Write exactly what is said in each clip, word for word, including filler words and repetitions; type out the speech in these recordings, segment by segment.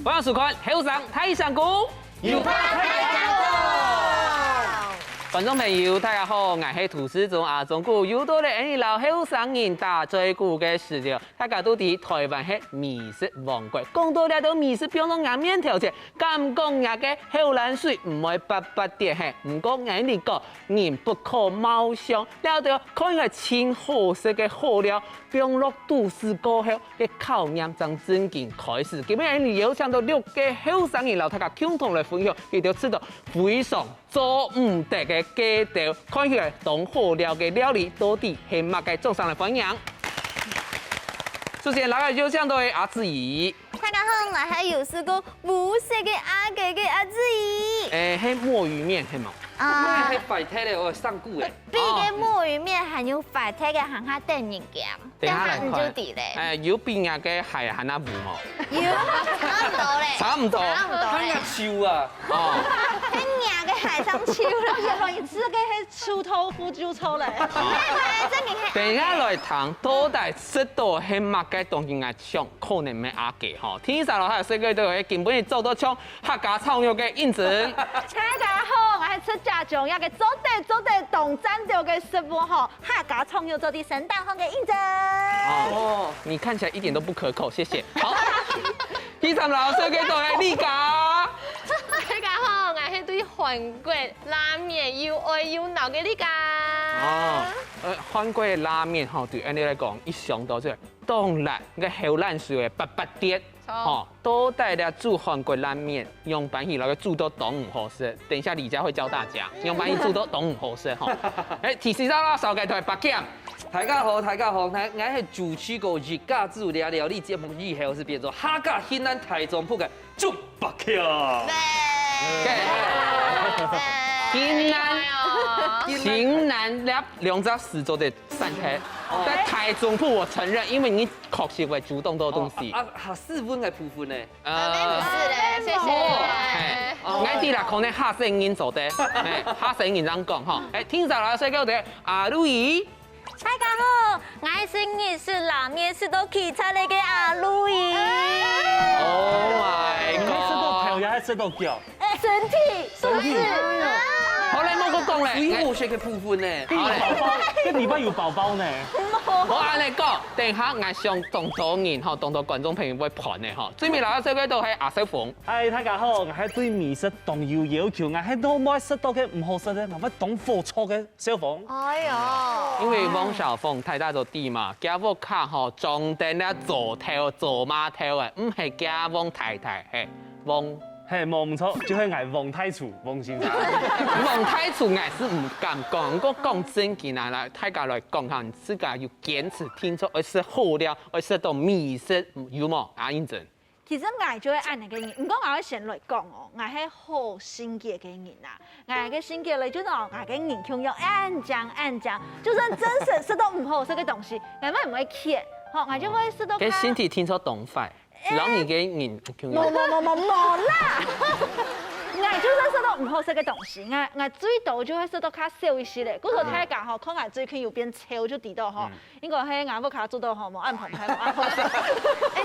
歡迎收看《後生大聲公》，有話大聲講。觀眾朋友，大家好，𠊎係涂世宗阿忠哥，又到了𠊎俚摎後生人打嘴鼓个時節。大家都知台灣係美食王國，講到這兜美食放到𠊎面頭前，敢講𠊎个口涎水毋會發發跌嘿。毋過𠊎俚講，人不可貌相，這兜看起來盡好食个好料， 放落肚屎過後，个考驗正正經開始。今日𠊎邀請到六個後生人，摎大家共同來分享佢兜試著非常做毋得个該兜看起來當好料个料理，到底係麼个？掌聲來歡迎！首先，來邀請到个阿志怡。大家好，𠊎係有試過烏色个阿雞个阿志怡。誒，係墨魚麵係無？啊，係壞忒个，哦，上古个。比个墨魚麵還有壞忒个，還較得人驚。 等下來看。等下你就知咧。誒，有比𠊎个鞋還較烏無？有，差毋多咧。差毋多。差毋多咧。還較臭啊！哦。還𠊎个鞋上臭啦。原來你食个係臭豆腐就臭咧。哦。這名係等一下來聽，到底食著係麼个東西，𠊎想可能毋係阿雞吼。第三摎大家紹介个係今晡日做到像客家炒肉个應徵。大家好，𠊎係出家鄉，這个做得做得當讚个食物吼。 客家炒肉做得生當好个應徵。哦，你看起來一點都不可口，謝謝。好，第三摎大家紹介个係麗佳。大家好，𠊎係對韓國拉麵又愛又惱个麗佳。哦，呃，韓國个拉麵吼，對𠊎俚來講，一想到就當然，該口涎水會發發跌。 著。吼，到底這煮韓國拉麵，仰般去摎佢煮到當毋好食？等一下李佳會教大家，仰般去煮到當毋好食吼。誒，第四摎大家紹介个係柏謙。大家好，大家好，𠊎，𠊎係主持過一家子个料理節目以後，係變做客家興南大總舖个鍾柏謙。對。興南，興南這兩隻字做得 散忒。哦。在大總舖我承認，因為你確實會煮當多東西。哦，啊，啊，客語个部分呢？呃，呃，毋係咧，謝謝。哦，嘿，哦。𠊎知啦，可能客家人做得，嘿，客家人恁樣講吼。誒，第三摎大家紹介个係阿路易。大家好，𠊎係日式拉麵食到起痧个阿路易。Oh my god！你係食到頭也係食到腳？ 身體，是不是？身體。啊。好咧，莫過講咧。最好食个部分呢。好咧。這禮拜有寶寶呢。無恁樣講，等下𠊎想當多人吼，當多觀眾朋友會盤个吼。最尾摎大家紹介个係阿小鳳。嗨，大家好，𠊎係對美食當有要求，𠊎係都毋愛食到个毋好食个，𠊎會當火著个小鳳。哎喲。因為汪小鳳大家都知嘛，厥屋下吼，裝等了灶頭、灶嫲頭个，毋係厥汪太太，係汪 嘿，無毋著，就係𠊎汪大廚，汪先生。汪大廚𠊎係毋敢講，毋過講正經啊，來，大家來講下，你自家有堅持定著愛食好料，愛食到美食，有無？阿英珍。其實𠊎就係恁樣个人，毋過𠊎愛先來講哦，𠊎係好性格个人啊。𠊎个性格咧，就同𠊎个人共樣，恁犟恁犟，就算真係食到毋好食个東西，𠊎乜毋會譴，吼，𠊎就會食到較，該身體定著當壞。 人个人，無無無無無啦！𠊎就算食到毋好食个東西，𠊎𠊎最多就會食到較少一息咧。故所大家吼，看𠊎最近有變瘦就知道吼，應該係𠊎屋下做到吼，無恁澎湃，無恁好食。誒，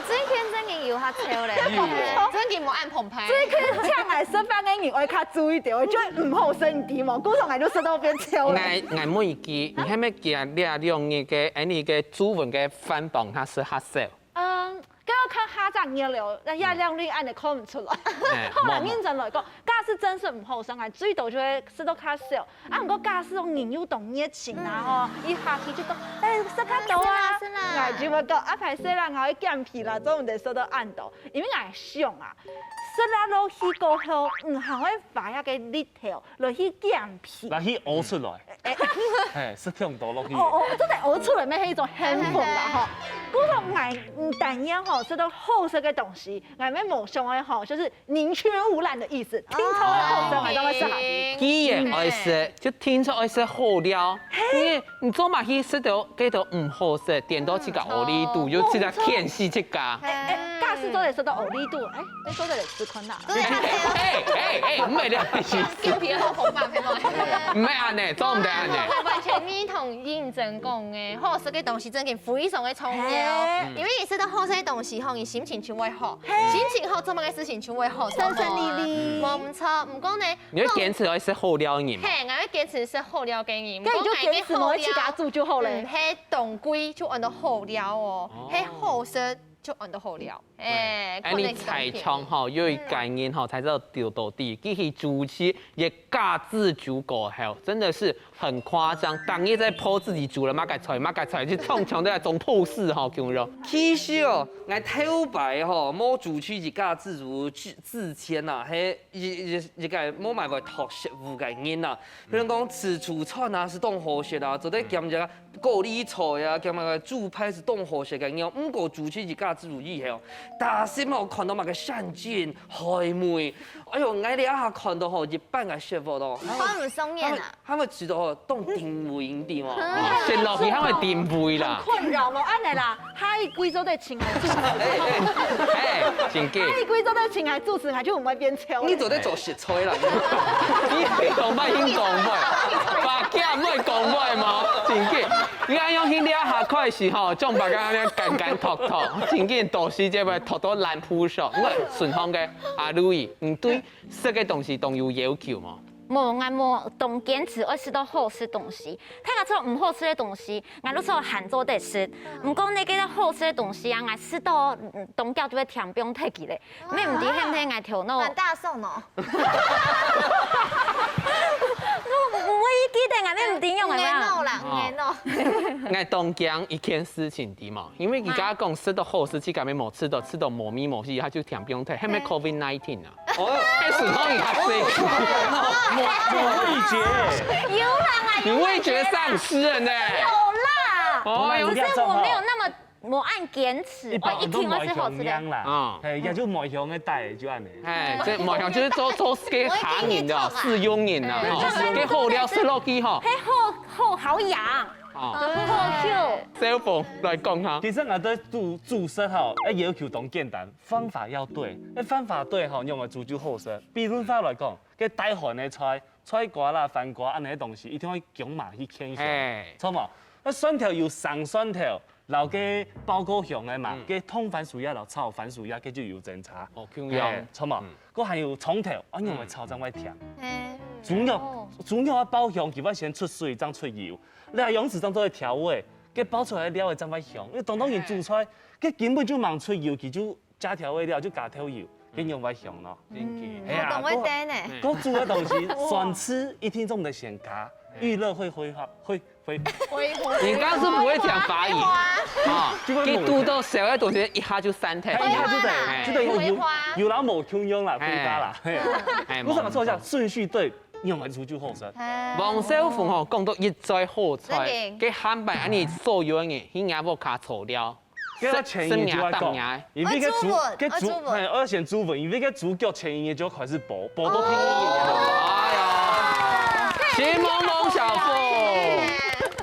最近正經有較瘦咧，有哦。正經無恁澎湃。最近請𠊎食飯个人愛較注意點，就毋好食你知無？故所𠊎就食到變瘦咧。𠊎𠊎問一句，你係毋係驚這兩日个，誒，你个朱文个飯幫佢食較少？ 嗯，該愛看下隻月了，該月亮裡恁樣看毋出來。哎，好啦，無，無。認真來講，假使真係毋好食，𠊎最多就會食到較少。啊，毋過假使講人又當熱情啊，吼，一下去就講，哎，食較多啊，是啦，是啦。𠊎就會講，啊，歹勢啦，𠊎愛減肥啦，做毋得食到恁多。因為𠊎想啊，食了落去過後，嗯，還會花一個力頭， 來去減肥。來去屙出來。誒，誒。嘿，食忒多落去。哦，哦，真个屙出來，乜係一種幸福啦，吼。故所𠊎，嗯，但願吼，食到好食个東西，𠊎乜無想愛吼，就是寧缺毋濫个意思，定著好食，𠊎正會食下去。既然愛食，就定著愛食好料。嘿。你，你做麼个去食到該兜毋好食，顛倒自家屙痢肚，又自家譴死自家。誒，誒，假使做得食到屙痢肚，誒， 你做得來試看啊。對啊，對啊。哎，哎，哎，毋係這意思。健脾好方法，可以嗎？毋係恁樣，做毋得恁樣。我完全認同認真講个，好食个東西正經非常个重要。嘿，欸，因為你食到好食个東西吼，你心情就會好，心情好，做麼个事情就會好，順順利利。無毋著，毋過呢，你會堅持愛食好料个人嗎？嘿，𠊎會堅持食好料个人。該你就堅持無愛自家煮就好了。嗯，係當貴就安到好料哦，係好食就安到好料。欸，欸，你菜場吼，有一個人吼，在這丟到底，佢去主持一家之煮過後，真的是很誇張，當夜在po自己煮了麼个菜，麼个菜，就常常都在中pose吼，共樣。其實哦，𠊎頭擺吼，無主持一家之煮之之前啊，係一一一個無麼會擇食物个人啊，比如講自助餐啊，係當好食啊，做得兼一個高麗菜啊，兼麼个豬排係當好食个人。毋過主持一家之煮以後，大家嘛看到麼个生煎、海味，哎喲，𠊎這下看到吼，一般个食物咯，看毋上眼啊。 還會試著當定位定哦。食落去還會定位啦。困擾咯，恁樣啦，下一季做得請來主持。欸，真个。下一季做得請來主持，還就毋會變超。你做得做食材啦。你講話應講話，白講毋會講話嘛，真个。你愛用心這下開始吼，將白講恁樣簡簡讀讀，真个到時就會讀到爛鋪上。因為順風个阿Louis，你對食个東西當有要求無？ 無，𠊎無當堅持愛食到好食東西。大家做毋好食个東西，𠊎都做還做得食。毋過該個好食个東西啊，𠊎食到當遽就會添放忒去咧。乜毋知係毋係𠊎頭腦？蠻大宋哦。𠊎毋會記得，𠊎乜毋知用个。𠊎腦啦，𠊎腦。𠊎當驚一件事情，知無？因為佢剛剛講食到好食，自家乜無食到，食到無味無味，佢就添放忒，係毋係COVID nineteen啊？ 哦，開始後你還睡。我我味覺，有啦，你味覺喪失了呢。有啦，哦，可是我沒有那麼，我按堅持，一般人都我一定要吃好吃的。梅香啦，啊，嘿，也就梅香个帶就恁樣。哎，這梅香就是做做給客人的哦，試用人啊，哈，給好料食落去哈。嘿，好好好養，啊，好笑。小鳳來講哈，其實我對煮煮食哈，哎，要求當簡單。 方法要對，哎，方法對吼，仰般煮就好食。比如話來講，該大寒个菜，菜瓜啦、番瓜恁樣个東西，一定愛薑嫲去牽香，著無？該蒜頭有生蒜頭，摎該爆過香个嘛，該燙番薯葉摎炒番薯葉，該就有精差。哦，共樣，著無？該還有蔥頭，啊，仰般炒正會甜。豬肉，豬肉愛爆香，佢愛先出水，正出油，這樣子正做得調味，該爆出來个料仔正會香。因為當多人煮菜，該根本就吂出油，佢就 加調味料就加豆油，該仰會香咯。真个。哎呀，當會等呢。該煮个東西，酸醋一定做得先加，預熱會揮發，會會。你剛剛是不會講法語啊？就會煮到燒个東西一下就散忒。哎，一下就對，就等於有有老某共樣啦，揮發啦。哎，不是嘛，做一下順序對，仰般煮就好食。王小鳳吼，講到一嘴好菜，該下擺恁樣所有个人，去拿屋下炒料。 該愛前一日就愛講，因為該豬，該豬，嘿，愛先注文，因為該豬腳前一日就開始剝，剝到第二日。哎呀，承蒙王小鳳。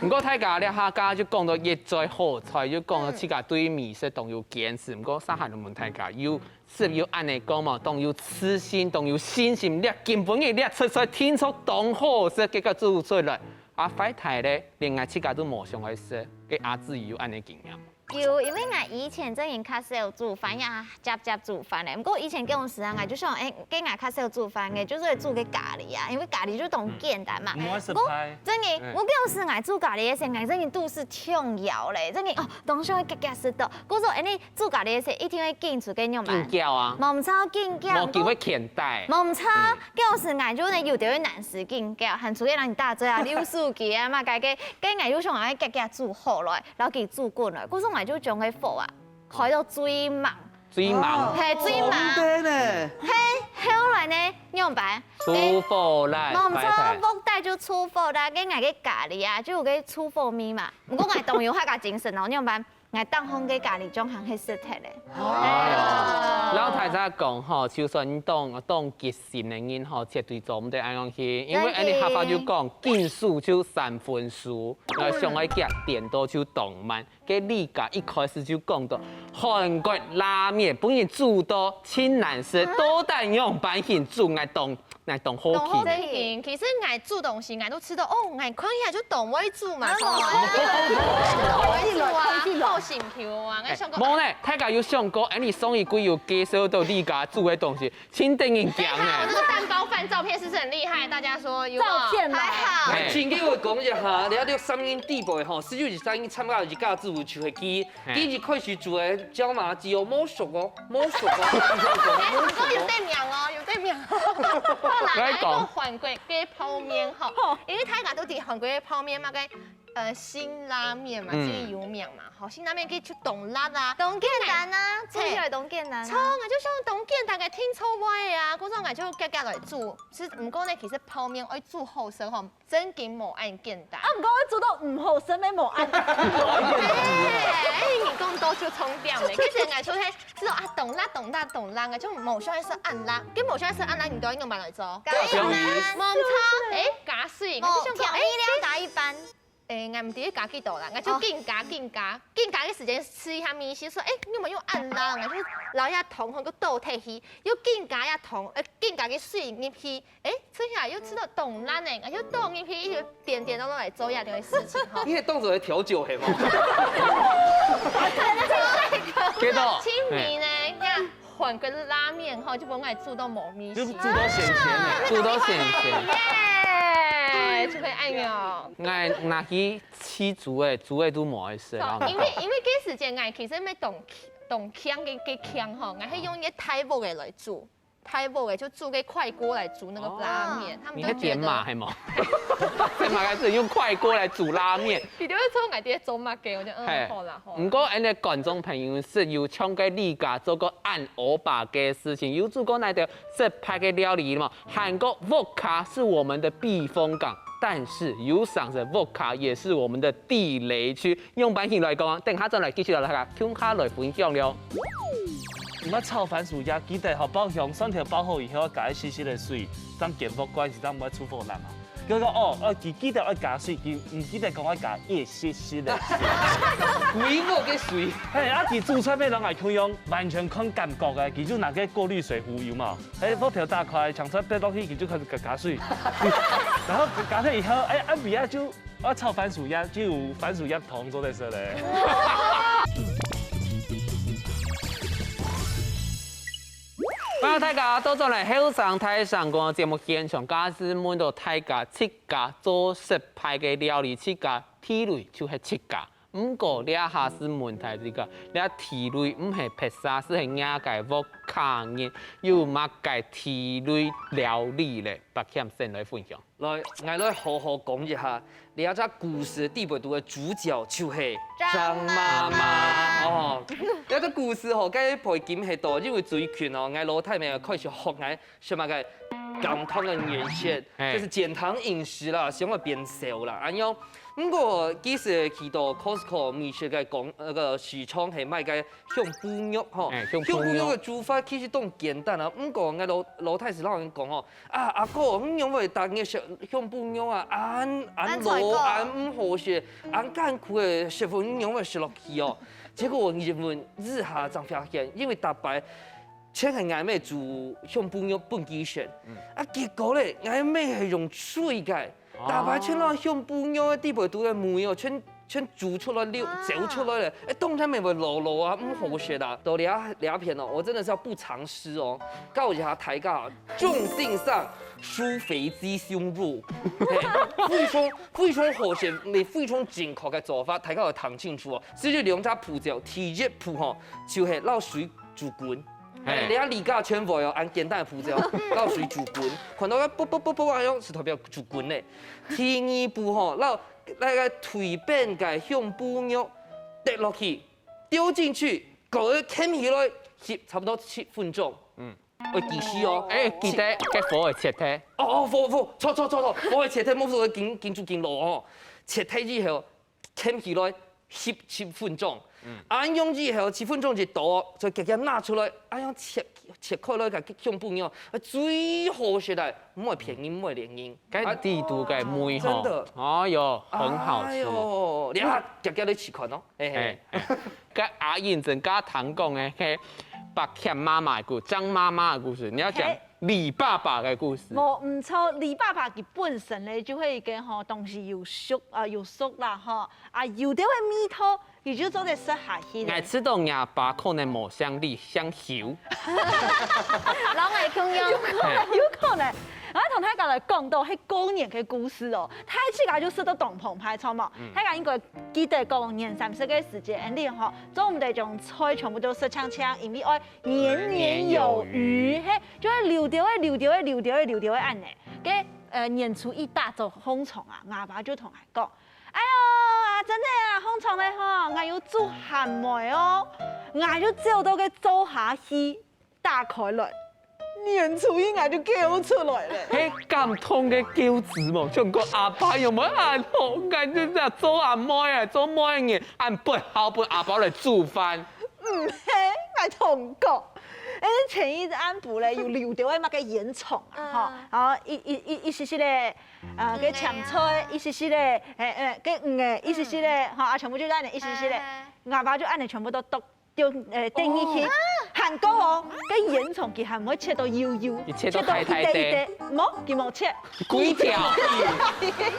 毋過大家這下就講到一嘴好菜，就講到自家對美食當有堅持。毋過，煞下來問大家，有食有恁樣講嘛，當有自信，當有信心，這今晡日這出菜定著當好食，結果煮出來，啊，壞忒咧，連𠊎自家都無想愛食，該阿志有恁樣經驗。 有，因為𠊎以前正經較少煮飯，也輒輒煮飯咧。毋過以前該種時啊，𠊎就想，欸，該𠊎較少煮飯，𠊎就係煮該咖哩啊，因為咖哩就當簡單嘛。毋會失敗。毋過正經，嗯。𠊎該種時𠊎煮咖哩个時，𠊎正經肚屎痛枵咧，正經哦，當想愛遽遽食到。故所，欸，你煮咖哩个時，一定愛緊出該樣嘛。緊攪啊。無毋著，緊攪。無機會牽帶。無毋著，嗯。該種時𠊎就係有兜會難食緊攪，還出去讓你打嘴啊，流手機啊嘛，該个，該𠊎就想愛遽遽煮好來。 摎佢煮滾來，故所𠊎就將該火啊，開到最猛。最猛。嘿，最猛。哦，對呢。嘿，後來呢，仰般？出火啦，無毋著，拜拜。屋底就出火啦，該𠊎个咖哩啊，就有該出火味嘛。毋過𠊎當有客家精神哦，仰般？𠊎當紅个咖哩醬還係食忒咧。哎呀，摎大家講吼，就算你當當急性个人吼，絕對做毋得恁樣去，因為恁樣客話就講，緊煮就三分熟，呃，想愛遽顛倒就當慢。 該李家一開始就講到，韓國拉麵分人煮到盡難食，到底仰般形煮，𠊎當，𠊎當好奇。當好奇。其實𠊎煮東西，𠊎都知道，哦，𠊎看起來就當會煮嘛，啊，當會煮啊，當會煮啊。心臼啊，𠊎想講，無呢，大家有想過，哎，你上一季有介紹到你家煮个東西，真得人驚呢。還好那個蛋包飯照片是不是很厲害？大家說有沒有？照片來。還好。哎，請給我講一下，你看這三人底背吼，十九日三人參加一家煮就會記，嘿。第一開始煮个椒麻雞哦，無熟哦，無熟哦，哎，不過有對名哦，有對名哦。好啦，來講。來一個韓國个泡麵吼，因為大家都知韓國个泡麵嘛，个 呃，辛拉麵嘛，嗯。最有名嘛，吼，辛拉麵佢就當辣啊，當簡單啊，嘿。做起來當簡單啊。著，𠊎就想當簡單个定著味啊，故所𠊎就遽遽來煮。是，毋過呢，其實泡麵愛煮好勢吼，正經無恁簡單。啊，毋過愛煮到毋好食个無恁簡單。哎，你講到就重點了，其實𠊎就係知道啊，當辣，當辣，當辣，𠊎就無想愛食恁辣，佢無想愛食恁辣，你都愛仰般來做？加一半。無錯，哎，加水，哦，我就想講，調味料加一半。哎， 誒，𠊎毋知加幾多啦，𠊎就緊加緊加，緊加个時間試一下味緒，說，誒，你有無有恁辣？𠊎就撈一下糖，好个倒忒去，又緊加一下糖，呃，緊加个水入去，誒，這下又試到當辣呢，𠊎就倒入去，一直顛顛倒倒來做這樣个事情吼。你也當做在調酒係無？幾多？清明呢，呀，韓國个拉麵吼，就分𠊎煮到無味緒。就煮到鹹鹹的。煮到鹹鹹。耶，就會恁樣。𠊎拿去 試煮个，煮个都無愛食啊。因為因為該時間𠊎其實乜當當強个个強吼，𠊎係用一個大鑊个來煮，大鑊个就煮个快鍋來煮那個拉麵，哦。他們都覺得。你還點碼係無？點碼還是用快鍋來煮拉麵？佢就會說𠊎在做麼个，我就嗯，嘿。好啦好啦。毋過，恁呢觀眾朋友係有像該你家做過恁歐巴个事情，有煮過哪兜失敗个料理無？ 韓國屋下是我們的避風港，但是有常食屋下也是我們的地雷區。用白話來講，等下轉來繼續來大家共下來分享了。你們炒番薯葉，記得吼，爆香蒜頭爆好以後，加一息息个水，正煎鑊蓋，正毋會出火燎啊。佢講哦，哦，佢記得愛加水，佢毋記得講愛加一息息个水。微薄个水。嘿，啊，佢煮出來个人來共樣，完全看感覺个，佢就拿个過濾水壺有無？ 哎，鑊頭打開，搶出來，跌落去，佢就開始加加水。然後加忒以後，哎，暗晡啊就愛炒番薯葉，就有番薯葉湯做得食咧。歡迎大家倒轉來後生大聲公个節目現場，今日問到大家自家做失敗个料理，自家地雷就係自家。 毋過這下係問題，這個，這地雷毋係別儕，係若个屋下人，有麼个地雷料理咧？伯謙先來分享。來，𠊎來好好講一下，這隻故事底背肚个主角就係張媽媽。張媽媽。哦，這隻故事吼，該背景係到，因為最近哦，𠊎老弟乜開始學𠊎 食麼个減糖个飲食，嘿。就是減糖飲食啦，想愛變瘦啦，恁樣。毋過其實去到Costco美食个廣，該個市場係賣个香餔肉吼，哎，香餔肉。香餔肉个煮法其實當簡單啊。毋過𠊎老老弟係摎𠊎講吼，啊，阿哥，你仰會逐日食香餔肉啊？恁恁老，恁衰个。恁毋好食，恁艱苦个食物，你仰會食落去哦？結果𠊎一問之下，正發現，因為逐擺 全係𠊎姆煮香餔肉分佢食。嗯。啊，結果咧，𠊎姆係用炊个，哦。逐擺全摎香餔肉个底背肚个味哦，全全煮出來、流，啊。走出來咧。哎，當然乜會老老啊，毋好食啊。到這這片哦，我真的是要不藏私哦，教一下大家哦，重金上，舒肥雞胸肉，嘿，非常非常好食，你非常正確个做法，大家要聽清楚哦。所以兩隻步驟，第一步吼，就係摎水煮滾。 嘿。哎，你看你家全部哦，恁簡單个步驟，摎水煮滾，看到个啵啵啵啵，哎喲，係代表煮滾咧。第二步吼，摎該个炊燜个香餔肉跌落去，丟進去，搞个囥起來，翕差不多七分鐘。嗯。愛記得哦。哎，記得該火愛切忒。哦哦，火火，著著著著，火愛切忒，莫火緊緊煮緊老哦。切忒以後， 囥起來翕七分鐘。嗯。恁樣以後七分鐘就到，就遽遽拿出來，恁樣切切開來个香餔肉，最好食个，毋會騙人，毋會騙人。該底肚个味吼，真的。哎喲，很好吃。哎喲，你看，遽遽來試看哦，嘿嘿。哎，哎。該阿英正加糖講个，嘿，伯謙媽媽个故，張媽媽个故事，你要講 嘿。李爸爸个故事。無，毋著，李爸爸佢本身咧就係一個吼，東西有熟，啊，有熟啦吼，啊，有兜个味道，佢就做得食下去了。𠊎知道若爸可能無姓李，姓邱。摎𠊎共樣。有可能，有可能。𠊎同大家來講到，係過年个故事哦，大自家就食到當澎湃，著無？大家應該記得講年三十个時節，恁樣吼，做毋得將菜全部都食淨淨，因為愛年年有餘，嘿，就愛留兜仔、留兜仔、留兜仔、留兜仔恁樣。該呃年初一打早䟘床啊，吾爸就同𠊎講：「哎喲啊，真个啊，䟘床了吼，𠊎有煮鹹糜哦。」𠊎就走到該灶下去，打開來，年初一𠊎就噭出來了。係感動个噭字無？像講阿爸有無恁好？𠊎就係做阿妹啊，做妹人，恁不孝分阿爸來煮飯。毋係，𠊎同你講，因為前一暗晡咧有留兜个麼个煙腸啊，吼，然後一一一一息息咧，呃，个青菜一息息咧，誒誒，个魚誒一息息咧，吼，啊，全部就恁樣一息息咧。吾爸就恁樣全部都剁，就誒，等入去，還過哦，个煙腸佢還毋會切到幼幼，佢切到大大塊，切到一垤一垤，無，佢無切，規條。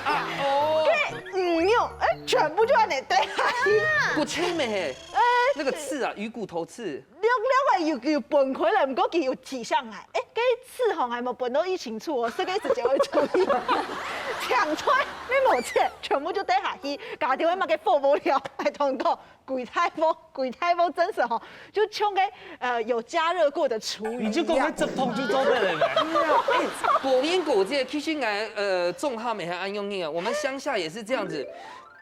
啊哦，个魚肉，誒，全部就恁樣掉下去。不切咩嘿？那個刺啊，魚骨頭刺。 略略仔有有分開來，毋過佢有提醒𠊎，誒，該次吼𠊎無分到恁清楚哦，食个時節愛注意。青菜乜無切，全部就掉下去，加兜个麼个火無了，還同你講，歸大鑊，歸大鑊真實吼，就像个呃有加熱過的廚餘一樣。你就講該汁桶就做得了呢。哎，過年過節，其實𠊎呃，中下乜還恁樣个，我們鄉下也是這樣子。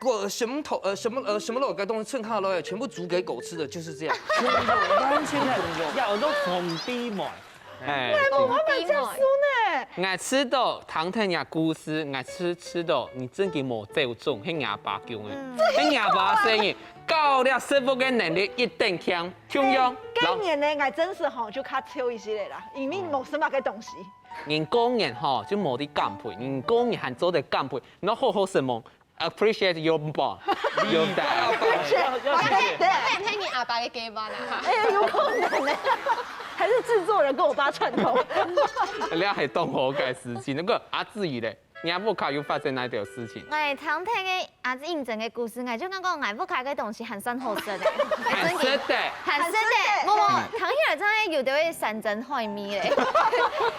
過什麼頭呃什麼呃什麼老該東西剩下來，全部煮給狗吃的，就是這樣。完全係，要做皇帝妹。哎，我毋係這樣呢。𠊎知道，聽聽若故事，𠊎知知道，你真个無走中，係若爸救个，係若爸生你，教了食物个能力一等強，共樣。今年呢，𠊎真係吼就較瘦一息仔啦，因為無食麼个東西。人過年吼就無得減肥，人過年還做得減肥，你愛好好食無？ Appreciate your mom, your dad。要要謝謝。他也配你阿爸的 gay 吧啦。哎，有可能呢，還是製作人跟我爸串通。你係當好个事情。那個阿志宇咧，你屋下有發生哪一條事情？哎，常聽个阿志認真个故事，哎，就剛剛𠊎屋下个東西還算好食的，還食得，還食得，無無，聽起來真的有點山珍海味嘞。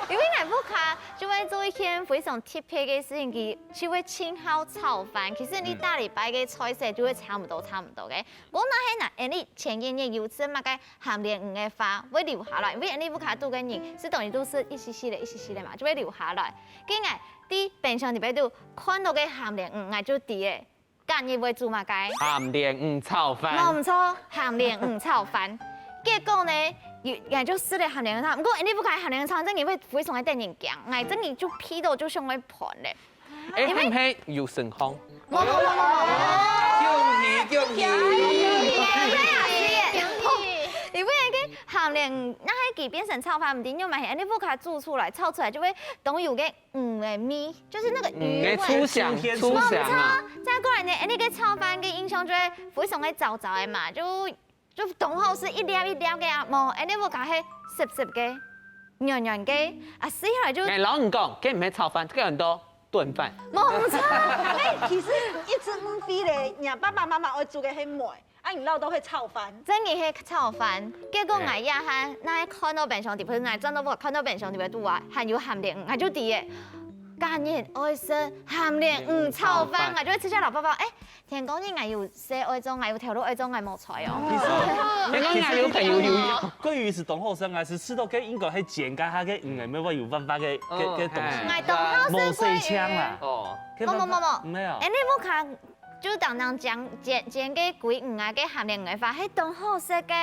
因為𠊎屋下就會做一件非常特別个事情，佢 就會盡好炒飯。其實你逐禮拜个菜色就會差毋多差毋多个。毋過若係若𠊎俚前幾日有食麼个鹹鰱魚个話，會留下來，因為𠊎俚屋下肚个人食東西都係一息息仔、一息息仔嘛，就會留下來。該𠊎在冰箱裡背肚看到个鹹鰱魚，𠊎就知咧，今日會煮麼个。鹹鰱魚炒飯。無錯，鹹鰱魚炒飯。結果呢，有𠊎就食了鹹鰱魚炒，毋過𠊎俚屋下鹹鰱魚炒，真个會非常个得人驚，𠊎真个就鼻到就想愛噴咧。 哎，係毋係有成功？無無無無無。恭喜恭喜！因為該鹹鰱魚，若係佢變成炒飯，毋知仰般，𠊎俚屋下煮出來，炒出來就會當有該魚个味，就是那個魚味。嗯，該醋香，醋香啊。再過來呢，𠊎俚个炒飯个印象就會非常个燥燥个嘛，就就當好食一粒一粒个啊，無，𠊎俚屋下係濕濕个、軟軟个，啊，食下來就哎，老實講，該毋係炒飯，該很多燉飯。無錯。哎，其實一直毋會咧，若爸爸媽媽愛煮个係糜，啊，你恅到係炒飯。真个係炒飯，結果𠊎也還，那看到冰箱底背，𠊎轉到屋，看到冰箱底背肚啊，還有鹹鰱魚，𠊎就知咧。今日愛食鹹鰱魚炒飯，𠊎就會直接摎爸爸，哎，天光日𠊎有事愛做，𠊎有頭路愛做，𠊎無菜哦。你講你還有朋友有鮭魚係當好食，還係食到該應該係煎該下个魚，毋會有發發个个个東西。𠊎當好食無洗鮭魚。淨啦。哦，無無無無，沒有。哎，你屋下就當當煎煎煎个鮭魚啊，个鹹鰱魚个話，係當好食个。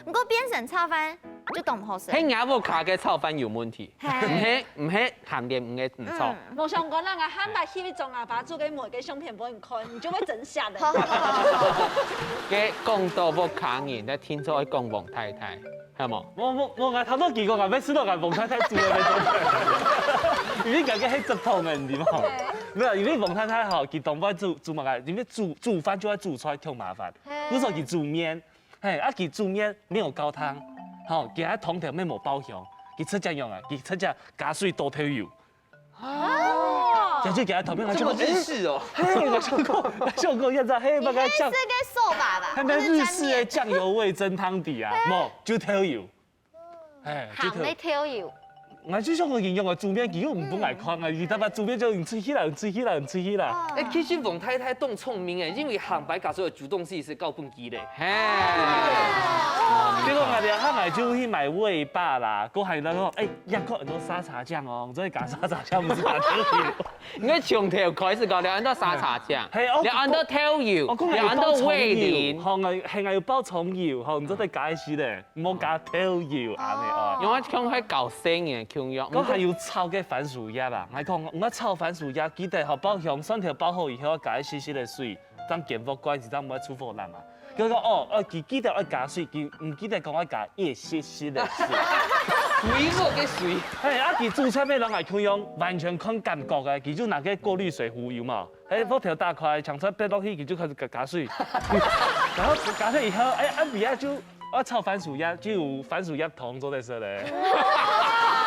毋過變成炒飯就當毋好食。係若屋下个炒飯有問題，嘿毋係毋係鹹鰱魚个毋錯。無相干啦，𠊎下擺去將阿爸煮个糜个相片分你看，你就會真嚇人。好好好好好。該講到屋下人，該聽說愛講王太太，係無？我我我，𠊎頭先講，𠊎愛食到𠊎王太太煮个那種，因為感覺係正統个，你知道嗎？沒有，因為王太太吼，佢當會煮煮麼个，因為煮煮飯就愛煮菜，忒麻煩。比如說佢煮麵，嘿，啊佢煮麵沒有高湯，吼，佢个湯頭乜無爆香，佢直接用啊，佢直接加水倒豆油。哦，就去給他投票，他就說，這麼日式哦。哎，我想過，我想過，現在，嘿，那個醬，你黑色的手把吧，還沒日式的醬油味噌湯底啊，無，就豆油。哎，就豆油。鹹的豆油。我就想過，形容个煮麵，佢又毋分𠊎看啊，佢他媽煮麵就你出去啦，你出去啦，你出去啦。哎，其實王太太當聰明哎，因為鹹白加所有煮東西係交分佢咧。嘿。結果𠊎等下來就去買味霸啦，過後佢講，哎，一個很多沙茶醬哦，你這個加沙茶醬，毋係加豆油。 你從頭開始講，你愛安到沙茶醬，嘿，哦，你愛安到豆油，哦，講你愛安到味淋，吼，𠊎，嘿，𠊎有包蔥油，吼，你做得加一息咧，毋好加豆油，安尼哦。因為像該搞生个共樣，該還有炒个番薯葉啊，𠊎講，𠊎炒番薯葉，記得吼，包香蒜頭包好以後，加一息息个水，當煎鑊蓋，一直毋愛出火啦嘛。 佢講，哦，哦，佢記得愛加水，佢毋記得講愛加一息息个水。微弱个水。嘿，啊，佢煮菜个人來共樣，完全看感覺个，佢就拿个過濾水壺有無？哎，鑊頭打開，搶出來潑落去，佢就開始加，加水。然後加水以後，哎，啊，尾仔就，啊，炒番薯葉，就有番薯葉湯做得食咧。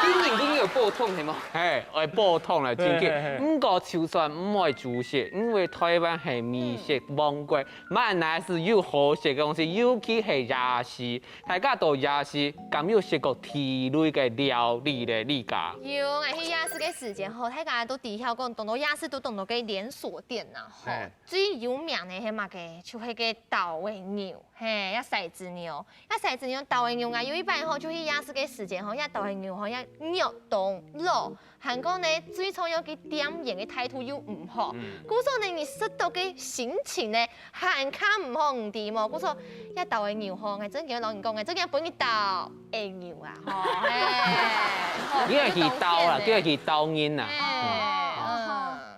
今年已經有補湯係無？嘿，愛補湯了，真个。嘿，嘿，嘿。毋過就算毋愛煮食，因為台灣係美食王國， 滿哪係有好食个東西，尤其係夜市。大家到夜市，敢有食過地雷个料理咧？你家？有，𠊎去夜市个時間吼，大家都知曉講，當多夜市都當多个連鎖店吶，吼。嘿。最有名个係麼个？就係个豆仔肉，嘿，也骰子肉，也骰子肉，豆仔肉啊！有一擺吼，就去夜市个時間吼，也豆仔肉吼，也肉當老， 還過呢，最重要个店員个態度又毋好。嗯。故所呢，你食到个心情呢，還較毋好，你知無？故所，這豆仔肉吼，𠊎真經摎你講，𠊎真經分你豆仔肉啊，吼，嘿，吼，你愛去鬥啦，你就當然呢。你愛去鬥人啊。嘿，嗯。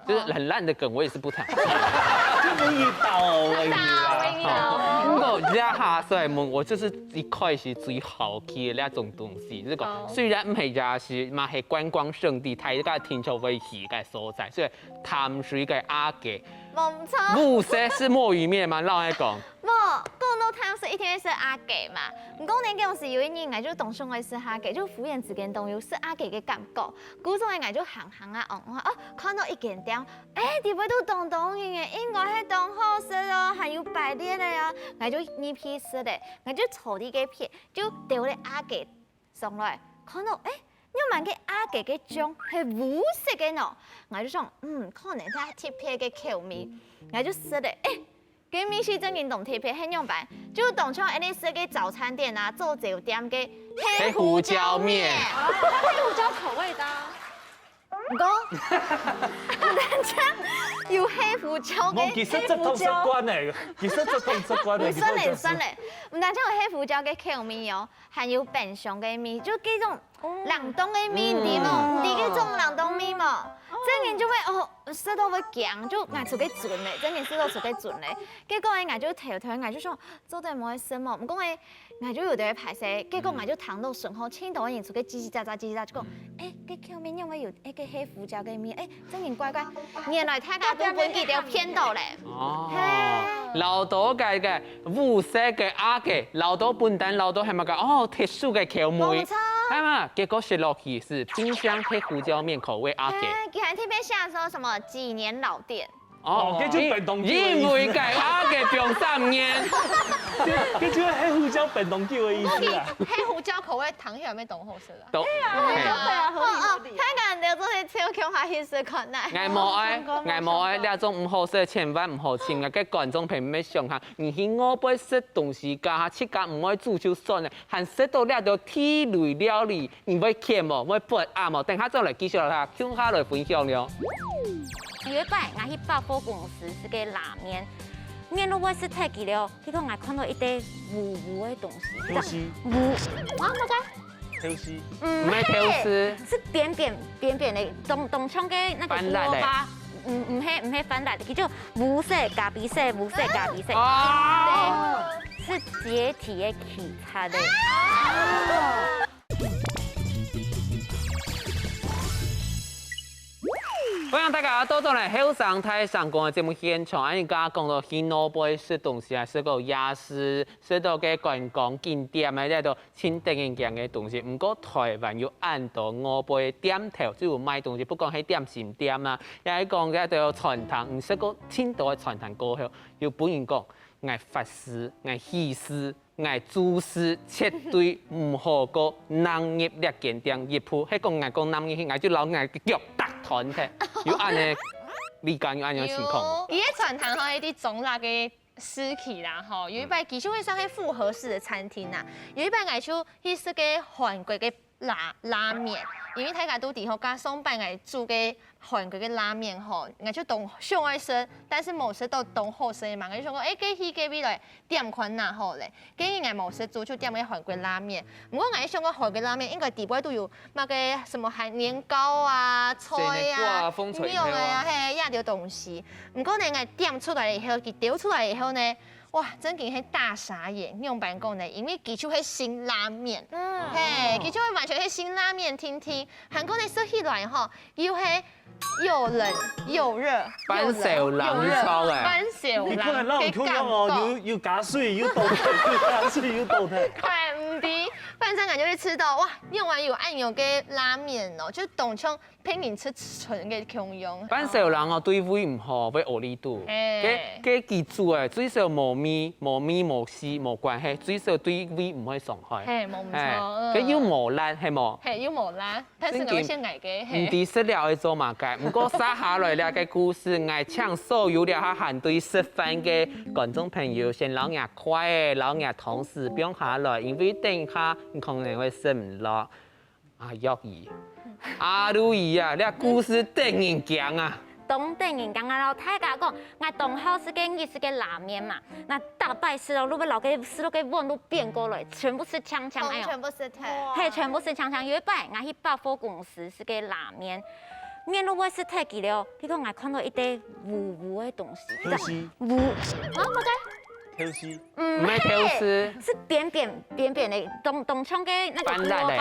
就是很爛的梗，我也是不談。就分你鬥而已啦。鬥而已啦。哦，不過這下所以問，我就是一開始最好奇的那種東西，這個雖然毋係夜市，嘛係觀光勝地，大家定著會去个所在，所以 淡水个阿雞。無錯。烏色係墨魚麵嗎？老實講。無，講到淡水一定係食阿雞嘛。毋過呢，該時有一日，𠊎就當想愛食阿雞，就忽然之間當有食阿雞个感覺。故所呢，𠊎就行行啊，哦，哦，看到一間店，哎，裡背都當當人个，應該係當好食哦，還有排列个啊，𠊎就入去食咧，𠊎就坐在該片，就兜咧阿雞 上來，看到，哎，仰般个阿雞个醬係烏色个呢？𠊎就想，嗯，可能係特別个口味，𠊎就食咧，哎，該味緒真經當特別，係仰般？就當像𠊎等食个早餐店啊，做酒店个黑胡椒麵。黑胡椒麵。啊，它黑胡椒口味的啊。毋過，毋單淨有黑胡椒个，無，其實這通習慣欸，其實這通習慣欸，毋算咧，其實毋算咧，毋單淨有黑胡椒个口味哦。 還有冰箱个味，就該種冷凍个味，你知無？你知該種冷凍味無？真經就會哦，食到會驚，就𠊎出去轉咧，真經食到出去轉咧。結果呢，𠊎就偷偷，𠊎就想，做得毋好食無？毋過呢，𠊎就有兜排泄，結果𠊎就聽到順後，盡多人出去吱吱喳喳，吱吱喳喳，就講，哎，該口味仰會有，哎，該黑胡椒个味，哎， 真經怪怪，原來大家都分佢兜騙到咧。哦，嘿。老多个个烏色个阿雞，老多本旦老多係麼个？哦，特殊个口味。無錯。係嘛？結果食落去係冰箱黑胡椒麵口味阿雞。嘿，佢還特別寫說什麼幾年老店。哦，這就冰凍久个意思。因為个阿雞放三年。這，這就係黑胡椒冰凍久个意思啊。黑胡椒口味糖水還沒懂好食啊。 都，對啊，嘿。對啊，合理，哦，哦，合理。大家人都做得超級歡喜食看啊。𠊎無愛，𠊎無愛，這種毋好食，千萬毋好食啊！該觀眾朋友們想下，你去外背食東西，家下自家毋愛煮就算了，還食到這兜地雷料理，你會譴無？會不安無？等下再來繼續來，共下來分享了。有一擺，𠊎去百貨公司食个拉麵，麵都會食忒佢了，結果𠊎看到一堆烏烏个東西。烏絲。烏，啊，麼个？ 豆豉。毋係豆豉。係扁扁扁扁个，當當像个該个番茄个。胡蘿蔔，毋毋係毋係番茄，佢就烏色咖啡色，烏色咖啡色。哦。對，係解體个體差个。歡迎大家倒轉來後生大聲公个節目現場，恁樣講到去外背食東西啊，食到夜市，食到个觀光景點啊，這都盡得人驚个東西。毋過台灣有恁多外背店頭，就有賣東西，不管係點心店啊，也係講這都有餐廳，你食過盡多个餐廳過後，有分人講，𠊎發誓，𠊎起誓， 𠊎注誓絕對毋好過行入這間店一步，係講𠊎講行入去，𠊎就摎𠊎个腳踏斷忒。有恁呢，你敢有恁樣情況無？有。佢个餐廳吼，一直中辣个時期啦吼，有一擺其實會算係複合式的餐廳啦，有一擺𠊎就去食个韓國个拉拉麵，因為大家都知吼，加上擺𠊎煮个韓國个拉麵吼，𠊎就當想愛食，但是無食到當好食个嘛，𠊎就想講，誒，該去該位來點看哪好咧。 建議𠊎無食煮，就點个韓國拉麵。毋過𠊎想講韓國拉麵應該底背都有那個什麼海年糕啊、菜啊、水果啊、紅菜頭啊。肉啊，嘿，這兜東西。毋過呢，𠊎點出來以後，佢丟出來以後呢，哇，真經係大傻眼。仰般講呢？因為佢就係辛拉麵，嗯。嘿，佢就係完全係辛拉麵定定。還過呢，食起來吼，又係又冷又熱，半燒冷又熱，你知道欸。半燒冷，你看到那種共樣哦，个感覺。有有加水，有倒退，有加水，有倒退。快毋知，反正𠊎就去食到，哇，用完有恁樣个拉麵哦，就當像別人食春个共樣。半燒冷哦，對胃毋好，會屙痢肚。欸。該該佢煮欸，最少無味，無味無屎無關係，最少對胃毋會傷害。嘿，無毋著，欸，嗯。該又無辣，係無？嘿，又無辣。 但是𠊎會先愛个，嘿。毋知食了愛做麼个，毋過接下來這個故事，𠊎請所有這下還對食飯个觀眾朋友，先摎若筷仔，摎若湯匙放下來，因為等一下你可能會食毋落。啊，約姨，阿如姨啊，這故事得人驚啊！ 當得人驚啊！摎大家講，𠊎當好食个日式个拉麵嘛，該逐擺食到，就會摎該食到該碗就變過來，全部食淨淨，哎喲。全部食忒。嘿，全部食淨淨。有一擺，𠊎去百貨公司食个拉麵，麵就會食忒去了，結果𠊎看到一垤烏烏个東西，烏，啊，麼个？烏絲。毋係烏絲。係扁扁扁扁个，當當像个那個番茄嘞。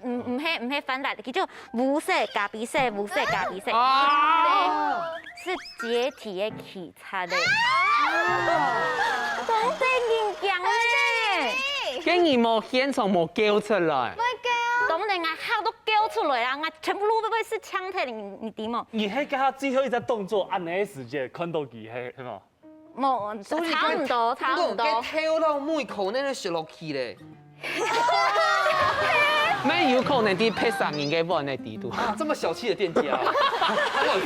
毋毋係毋係番茄，佢就烏色咖啡色，烏色咖啡色，哦。對，係解體个體差的。當得人驚呢！該你無現場無噭出來？當然啊，嚇到噭出來啊，𠊎全部都會係淨忒，你你知無？你係該下最後一隻動作，恁呢个時間看到佢係係無？ 無，所以差毋多，差毋多。該頭摎尾可能就食落去咧。乜有可能在別儕人个碗个底肚。啊，這麼小氣的店家啊！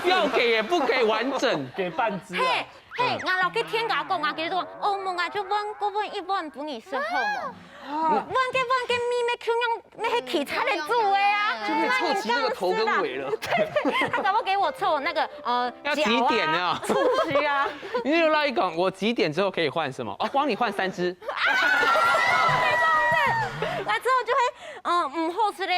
要給也不給完整。給半隻啊。嘿，嘿，𠊎摎該店家講啊，佢講，哦，無啊，就換，過換一碗分你食好無？換該換該味乜共樣 那係其他人煮个啊，就可以湊齊那個頭跟尾了。對，他搞不好給我湊那個呃，要幾點啊？腳啊，觸鬚啊。你就來講，我幾點之後可以換什麼？哦，幫你換三隻。啊，對對對，那之後就會，嗯，毋好食个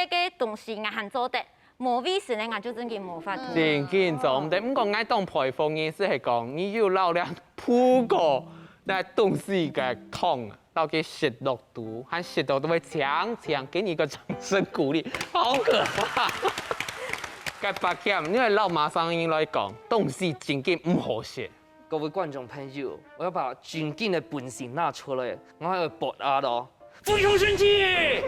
東西，𠊎還做得，無味緒个，𠊎就真个無法度。真个做毋得，毋過𠊎當佩服你，係講你有老了，鋪過那東西个痛啊。 到佢食落肚，還食到都會淨淨，給你一個掌聲鼓勵，好可怕！該八強，你來老馬上音來講，東西真个毋好食。各位觀眾朋友，我要把真正的本性拿出來，我還要發啊咯！不要生氣！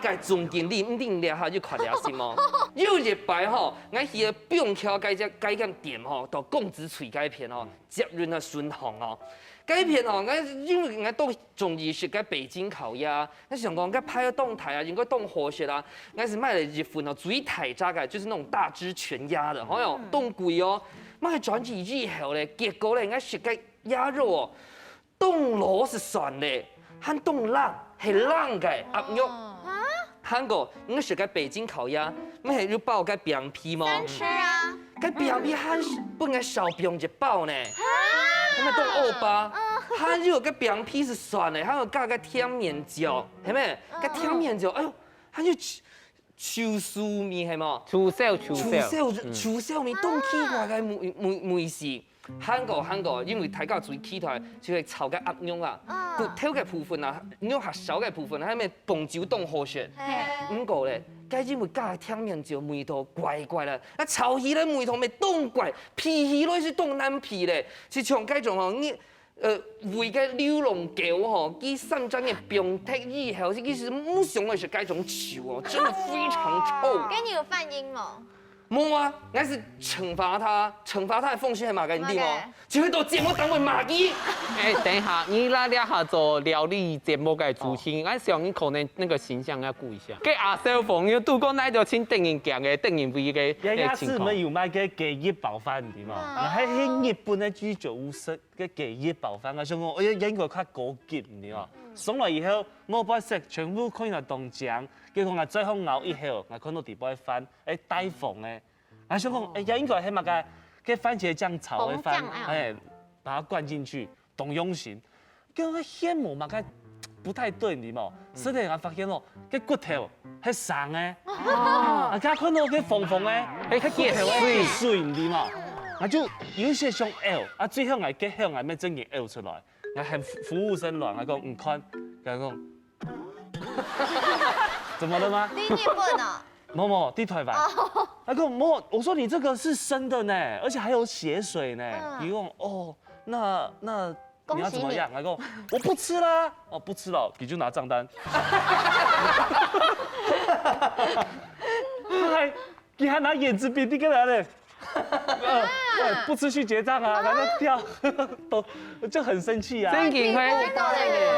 該總經理毋定了哈，就看了什麼？有一擺吼，𠊎去了板橋該隻該間店吼，到公子翠該片吼，捷運个順風哦。 該片哦，𠊎因為𠊎當中意食該北京烤鴨，𠊎想講該排到當大啊，應該當好食啊。𠊎係買了一份哦，最大隻个，就是那種大隻全鴨的，哎喲，當貴哦。買轉去以後咧，結果咧，𠊎食該鴨肉哦，當老係酸咧，還當冷，係冷个鴨肉。啊？ 還過，你食該北京烤鴨，乜係有包該餅皮無？生吃啊。該餅皮還係分𠊎少放一包呢。啊。還乜當惡霸，嗯。還有該餅皮係酸个，還有加該甜麵醬，係無？該甜麵醬，哎喲，還有臭，臭素味係無？臭燒，臭燒。臭燒，嗯。臭燒味，當奇怪个味，味，味緒。還過還過，因為大家最期待就係炒个鴨肉啊，啊骨頭个部分啊，肉較少个部分，還有紅酒當好食。嘿，毋過咧，該因為該甜麵醬味道怪怪啦，啊炒起來味道乜當怪，鼻起來係當難鼻咧，就像該種吼，你呃，喂个流浪狗吼，佢三隻月放忒以後，佢係毋想愛食該種酒哦，真的非常臭。該你有反應無？無啊，𠊎係懲罰佢，懲罰佢个方式係麼个，你知無麼个？就係到節目單位罵佢。哎，等一下，你那這下做料理節目个主持人，我想你可能那個形象要顧一下。給阿少峰，你都講那就請等人講个，等人為个也也个情況。係有賣个雞翼包飯，你知無？嗯然後係日本个居酒屋食个雞翼包飯，我想講，哎呀，應該較高級，你知無？上來以後，我不食，全部看起來當靚，結果我最後咬一口，我看到底背飯，哎，帶紅个，我想講，哎呀，應該係麼个？个番茄醬炒个飯紅醬啊，哎，把它灌進去，當用心。結果个芡無麼个不太對，你知無？食了我發現哦，个骨頭係生个，啊，佢看到个紅紅个，係骨頭个水，你知無？我就有一些想嘔，啊，最後𠊎結後𠊎乜正經嘔出來，𠊎喊服服務生來，𠊎講，你看，佢講，怎麼了嗎？你日本哦，某某，在台灣。他跟我某，我說你這個是生的呢，而且還有血水呢。嗯你跟我哦，那那你要怎麼樣？恭喜你他跟我我不吃啦，哦不吃了，你就拿账单。他还你还拿眼子比那个来嘞。呃，对，不吃去结账啊，然后跳，都就很生气啊。正經會味道嘞，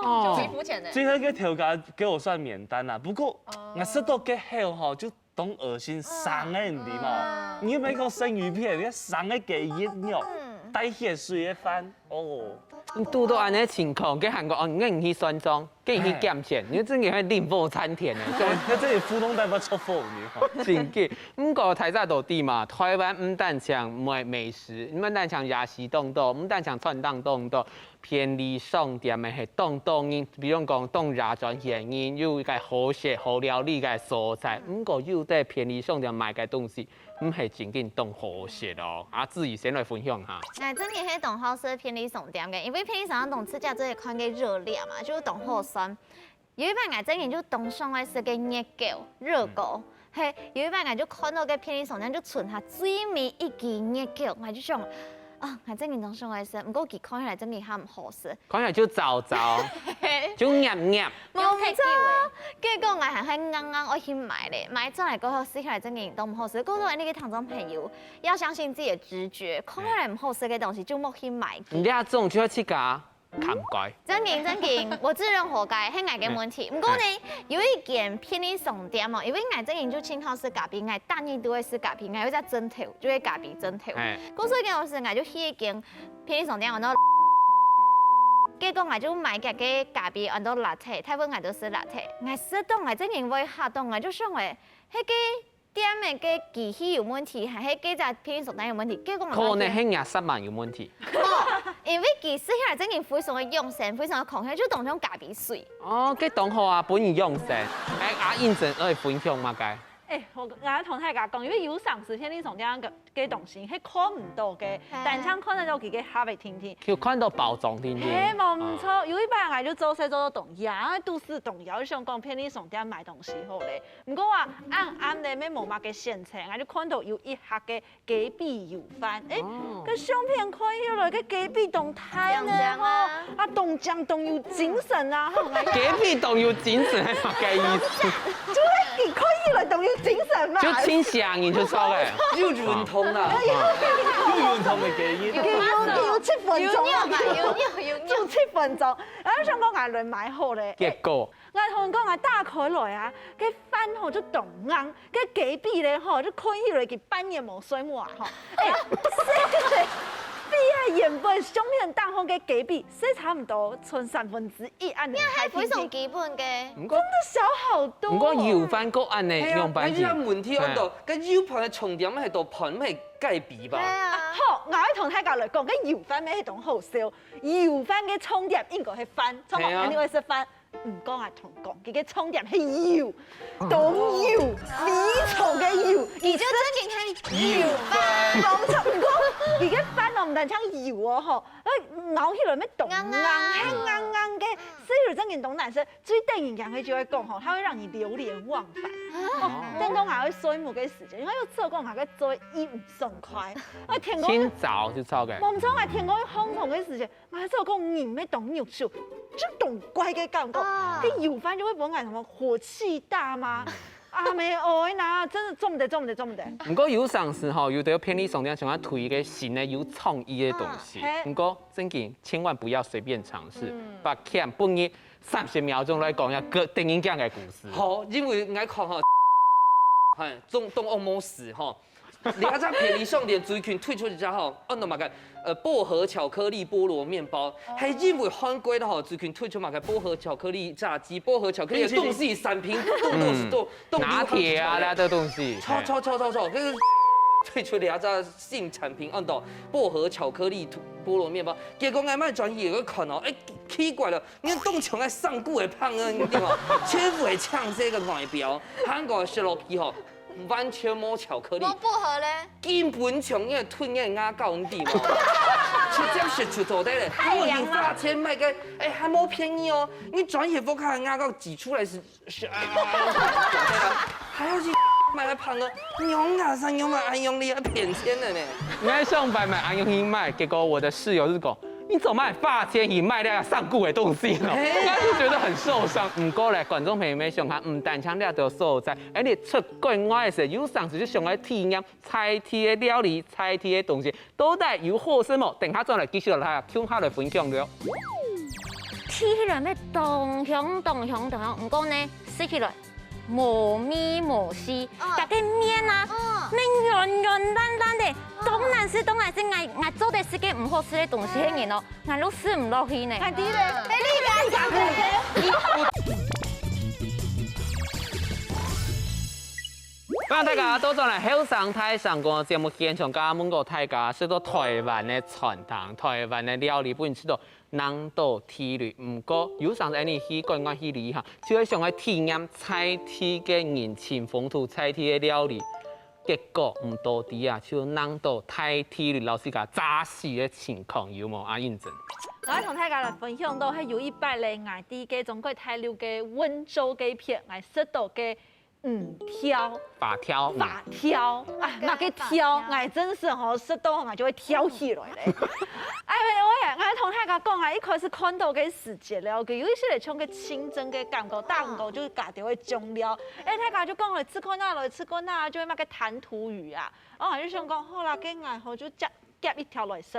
哦幾膚淺的。最後个頭家給我算免單啦，不過我食到个後吼，就當噁心，生个你知嘛。你有沒有看過生魚片？你看生个雞翼肉，帶血水个飯，哦，你堵到恁樣情況，跟韓國哦，你去算帳，跟你去檢錢，你真的會令火參天呢。對，那這裡福東代表出貨，你看。真个，毋過大家都知嘛，台灣毋單淨賣美食，毋單淨夜市當多，毋單淨餐廳當多，便利商店乜係當多人，比如講當夜賺錢人，有一個好食好料理个所在。毋過有兜便利商店賣个東西，毋係真正當好食哦。啊，志怡先來分享下。哎，真个係當好食便利商店个，因為便利商店當直接就係看个熱量嘛，就當好算。有一擺𠊎真个就當想愛食个熱狗、熱狗，嘿，有一擺𠊎就看到个便利商店就剩下最尾一支熱狗，𠊎就想，啊，𠊎真个當想愛食，毋過佢看起來真个較毋好食。看起來就燥燥，就黏黏。無錯，結果𠊎還係硬硬愛去買咧，買轉來過後食起來真个當毋好食。故所恁樣个聽眾朋友，要相信自己的直覺，看起來毋好食个東西就莫去買。你這種就要自家看開。真个真个，我自認活該，係𠊎个問題。毋過呢，有一間便利商店哦，因為𠊎真个就盡好食咖啡，𠊎逐日都會食咖啡，𠊎有一隻枕頭，就係咖啡枕頭。哎，故所以講係，𠊎就去一間便利商店，然後結果𠊎就買佢个咖啡，安到latte，大部分𠊎都食latte。𠊎食到𠊎真个會嚇到，𠊎就想誒，迄個店个个機器有問題，還係該隻便利商店有問題？結果𠊎可能係若煞猛有問題。因為佢食起來真个非常个養生，非常个康健，就當像咖啡水。哦，該當好啊，分你養生。哎，阿英真愛分享麼个？哎，我𠊎同大家講，因為有常時便利商店个个東西係看毋到个，但淨看得到佢个盒仔定定。就看到包裝定定。嘿，無毋錯，有一擺𠊎就做事做到當夜，啊，肚屎當枵，就想講便利商店買東西好咧。毋過啊，暗暗咧，乜無麼个選擇，𠊎就看到有一盒个雞髀油飯，哎，个相片看起來个雞髀當大呢吼，啊，當靚當有精神啊，吼，𠊎雞髀當有精神係麼个意思？就係佢看起來當有精神嘛。就清醒你就錯了。又運動啦，又運動个雞翼。佢有佢有七分鐘啊，有尿嘛，有尿有尿。就七分鐘，然後想講𠊎來買好咧。結果𠊎同你講啊，打開來啊，該飯吼就當硬，該雞髀咧吼就看起來佢半夜無睡目啊吼。哎，食个比啊原本相片當中个雞髀，食差毋多剩三分之一恁樣。該係非常基本个。毋過真的小好多。毋過油飯閣恁呢，係啊，用半斤。該有問題安到，該油飯个重點係到飯，毋係雞髀吧？對啊，好，𠊎愛同大家來講，該油飯乜係當好笑。油飯个重點應該係飯，重點肯定會食飯。毋過啊，同你講，佢个重點係油，當油，非常个油，佢就正經係油飯。無錯，毋過佢个飯哦，毋單淨油哦，吼，咬起來乜當硬，硬，係硬硬个，所以正經當難食。最得人驚个就係講吼，它會讓你流連忘返。哦，等到𠊎愛睡目个時間，因為有時候講𠊎个嘴一毋爽快，啊，天光，清早就燥个。無錯啊，天光一紅紅个時間， 𠊎就講你乜當肉手，就當怪个感覺。啊。該油飯就會分𠊎什麼火氣大嗎？啊，沒有，哎那真的做毋得，做毋得，做毋得。毋過有成時吼，有兜便利商店想要推一個新的有創意的東西，啊，嘿。毋過正經千萬不要隨便嘗試。嗯。八點半日三十秒鐘來講一下个得人驚个故事。好，因為𠊎看吼，嘿，中東歐模式吼， 這隻便利商店最近推出一隻吼，安到麼个，呃，薄荷巧克力菠蘿麵包，係因為韓國个吼最近推出麼个薄荷巧克力炸雞、薄荷巧克力个東西產品，都都是都都拿鐵啊，那兜東西。超超超超超，就是推出了這隻新產品，安到薄荷巧克力菠蘿麵包。結果𠊎買轉去有個看哦，哎，奇怪了，你看當像个上古个胖啊，你知道嗎？全部係青色个外表，韓國食落去吼， 完全無巧克力。無薄荷咧？根本像个吞个牙膏，你知無？直接食就做得了。如果你花錢買个，哎，還無便宜哦。你專業屋下个牙膏擠出來是，是啊，還要去買个胖个，娘啊，三娘嘛，哎，用力要騙錢的呢。你還上班買，哎，用力買，結果我的室友就講，你做麼花錢去買那個上古的東西呢？嘿。他就覺得很受傷。毋過咧，觀眾朋友們想看，毋單淨這兜所在，而且出 國外个時，有成時就想愛體驗在地个料理、在地个東西，到底有好食無？等下轉來繼續來共下來分享了。聽起來乜當香、當香、當香，毋過呢，食起來無味無緒。哦。該个麵啊，哦。乜軟軟爛爛个，哦。當難食、當難食，𠊎、𠊎做得食个毋好食个東西个人哦，𠊎都食毋落去呢。𠊎知咧，哎，你講，你講，你講。 歡迎大家倒轉來後生大聲公節目現場，剛剛問過大家食到台灣个餐廳、台灣个料理，分你食到哪兜地雷。毋過有成時你去國外去旅行，就會想愛體驗在地个人情風土、在地个料理。結果毋多知啊，就哪兜大地雷，老實講，炸死个情況有無啊？認真。𠊎同大家來分享到，係有一擺咧，𠊎在該中國大陸个溫州該片，𠊎食到个 魚條。發條，嗯。發條啊，該个條，𠊎真係吼，食到𠊎就會跳起來咧。哎，𠊎𠊎同大家講啊，一開始看到个時節了，佢有一些人像个清蒸个感覺，打毋過就加點个醬料。哎，大家就講來試看啊，來試看啊，就會麼个彈塗魚啊。哦，𠊎就想講，好啦，該𠊎吼就夾 夾一條來食。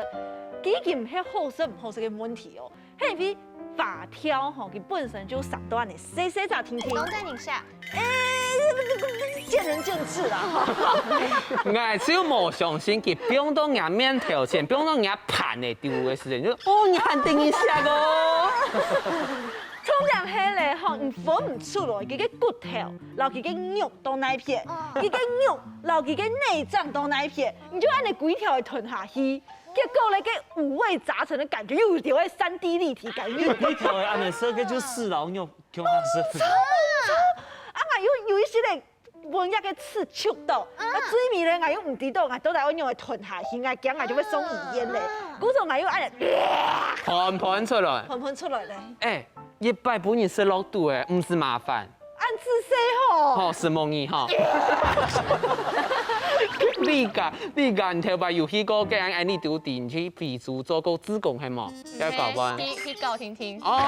佢已經毋係好食毋好食个問題哦，係因為發條吼，佢本身就生到恁樣細細隻定定。當然一下。哎，見仁見智啦。𠊎就無相信佢放到𠊎面頭前，放到𠊎盤个底肚个時間，就哦，你還等一下哦。重點係咧吼，你分毋出來佢个骨頭，摎佢个肉到哪片，佢个肉摎佢个內臟到哪片， 你就恁樣規條个吞下去。結果咧，該五味雜陳个感覺又有點會三D立體感，又有點，你條个恁樣食，該就四老肉，共下食。啊，𠊎有有一息仔文藝个刺觸到，啊，最尾咧，𠊎又毋知道，𠊎到底愛仰般吞下去，𠊎驚𠊎就會送醫院咧。故所𠊎又恁樣，盤盤出來。盤盤出來咧。哎，一擺分你食落肚欸，毋使麻煩。 恁仔細吼。吼，承蒙你吼。你講，你講，你頭擺有去過，該恁樣，你都定去非洲做過志工係無？要搞不好。去去搞听听。哦。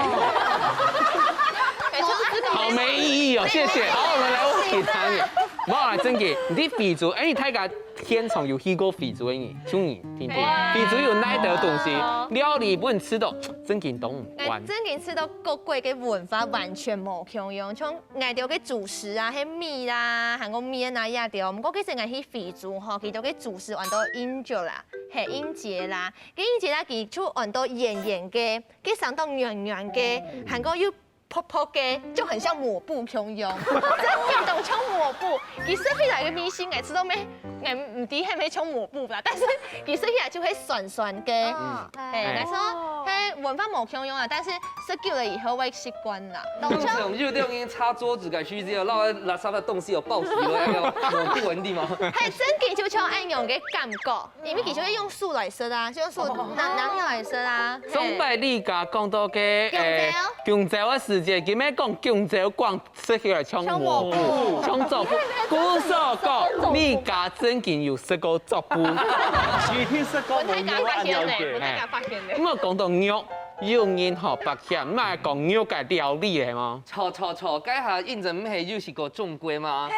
每次都是搞好没意义哦，謝謝。好，我們來問其他人。無啦，正經，你在非洲，哎，你大家現場有去過非洲个人，就你，聽聽。非洲有哪兜東西，料理分你食到，正經都毋慣。正經食到各國个文化完全無共樣，像 𠊎兜个主食啊，係米啦，還過麵啊，也對。毋過其實𠊎去非洲吼，佢兜个主食安到injera，係，injera。該injera佢就安到圓圓个，佢生到軟軟个，還過又薄薄个，就很像抹布共樣。真个當像抹布，佢食起來个味緒，𠊎食到咩？係毋知係毋係像抹布啦，但是佢食起來就會酸酸个。嗯，係，哎。但是哦，係文化無共樣啊，但是食久了以後會習慣啦。當像有兜人擦桌子个時節，落垃圾个東西有爆死了，要抹布个地方。係真个就像恁樣个感覺，因為佢就會用手來食啊，就用手拿拿起來食啊。上擺你家講到个，誒，弓蕉个時節，今日講弓蕉光 食起來像抹布，像抹布。像做布。故所講，你家正經有食過做布。一定食過無肉恁樣个。毋過講到肉，有人吼，白相，毋係講肉个料理係無？著著著，該下認真毋係有食過中國嗎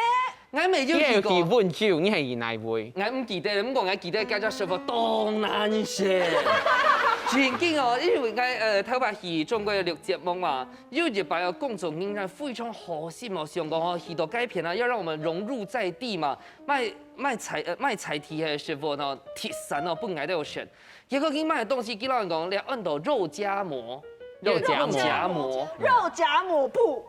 ？𠊎乜有食過。你係去問酒，你係去哪位？𠊎毋記得了，毋過𠊎記得該隻食物當難食。正經哦，因為𠊎，呃，頭擺去中國錄節目嘛， 有一擺哦，工作人員非常好心哦，想講哦，去到該片啊，要讓我們融入在地嘛，賣賣菜呃賣菜地个食物哦，特產哦，分𠊎兜食。結果佢賣个東西，佢老人講，你安到肉夾饃，肉夾饃。肉夾饃，肉夾饃布。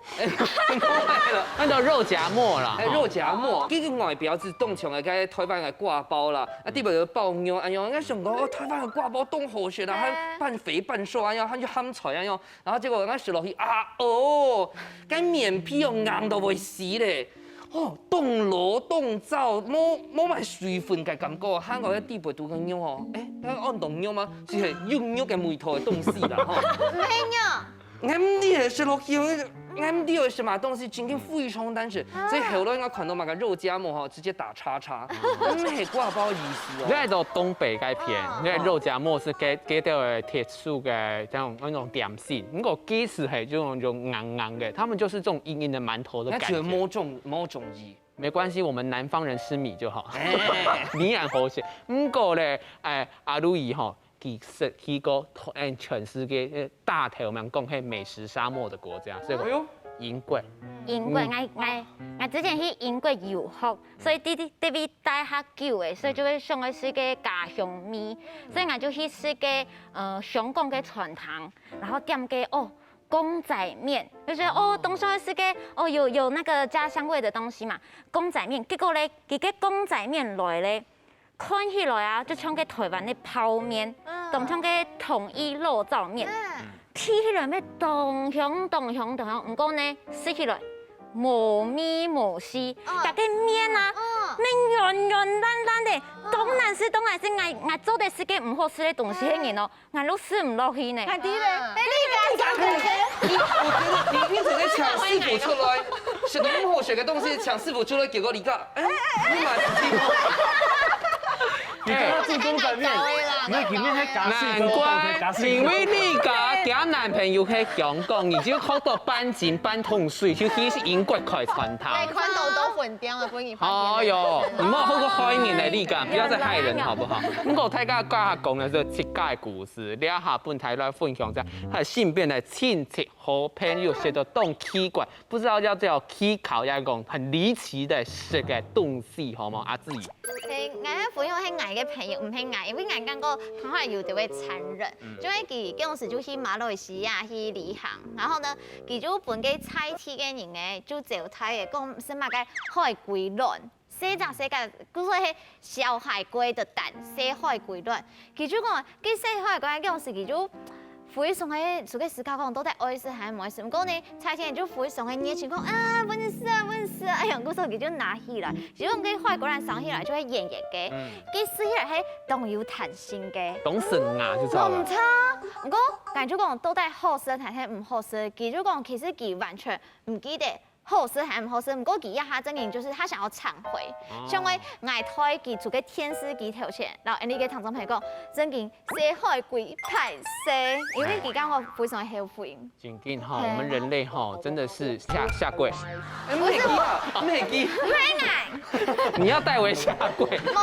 安到肉夾饃啦，哎，肉夾饃，這個外表係當像个該台灣个割包啦，啊，底背有包肉，哎喲，𠊎想講哦，台灣个割包當好食啦，還半肥半瘦，哎喲，還有鹹菜，哎喲。 然後結果𠊎食落去啊，哦，該面皮哦硬到會死咧，哦，當老當燥，無無麼个水分个感覺，還有該底背肚个肉哦，誒，該安到肉嗎？係係有肉个味道个東西啦，吼。毋係肉。𠊎毋知係食落去，𠊎毋知係麼个東西，真經非常難食，所以後來𠊎看到麼个肉夾饃吼，直接打 叉叉，毋係割包意思哦。你來到東北該片，哦。你來肉夾饃係該該兜个特殊个這種那種點心，毋過其實係這種這種硬硬个，他們就是這種硬硬的饅頭的感覺。那覺得某種某種意。沒關係，我們南方人吃米就好。哎。米很好吃。毋過咧，哎，阿如意吼， 佢食去過全世界大頭名講係美食沙漠的國家，所以講英國。英國，𠊎𠊎𠊎之前去英國遊學，所以在在在位待較久誒，所以就會想愛食个家鄉味，所以𠊎就去食个呃香港个餐廳，然後點个哦公仔麵，就覺得哦當想愛食个哦有有那個家鄉味的東西嘛，公仔麵，結果咧，佢个公仔麵來咧， 看起來啊，就像个台灣个泡麵，嗯。當像个統一肉燥麵。嗯。吃起來乜當香、當香、當香，毋過呢，食起來無味無緒。嗯。該个麵啊，嗯。乜軟軟爛爛个，嗯。當難食、當難食，𠊎𠊎做得食个毋好食个東西个人哦， 𠊎都食毋落去呢。𠊎知咧，啊。你敢食？你，我覺得你一直在搶師傅出來，什麼不好選的東西搶師傅出來，結果你幹，哎，你買不起。你剛剛進公仔麵，你裡面還加水，難怪，加水。因為你个交男朋友係香港，你就學到半斤半桶水，就去英國開餐廳。哎，看到都粉掉了，不然你發現了。哎喲，你莫好過害人呢，你敢，不要再害人好不好？不過大家剛才講的是自家的故事。 是，這下分大家來分享一下，佢身邊个親戚好朋友食到當奇怪，不知道要叫奇巧，也講很離奇的食个東西，好無？阿志。係，𠊎个朋友係𠊎个朋友，毋係𠊎，因為𠊎講過，佢還有一位殘忍，嗯。就係佢當時就去馬來西亞去旅行，然後呢，佢就分个在地个人呢，就招待个，講食麼个海龜卵。 細隻細隻，故所係小海龜个蛋，細海龜卵。佢就講，該細海龜个樣式，佢就非常个，自家思考講到底愛食還毋愛食。毋過呢，在地人就非常个熱情，講啊，分你食啊，分你食啊，哎呀，故所佢就拿起來，就用該海龜卵生起來就會圓圓个，嗯。佢食起來係當有彈性个。當順啊，就知道了。當差，毋過感覺講到底好食還係毋好食，佢就講其實佢完全毋記得 好食還毋好食，毋過佢這下正經就是佢想愛懺悔，哦。像𠊎𠊎帶佢出个電視機頭前，然後恁呢个聽眾朋友講，正經細海龜歹勢，因為佢講𠊎非常後悔。正經吼，係。我們人類吼，真的是下下跪。哎，莫記啊，莫記。你要代為下跪。莫。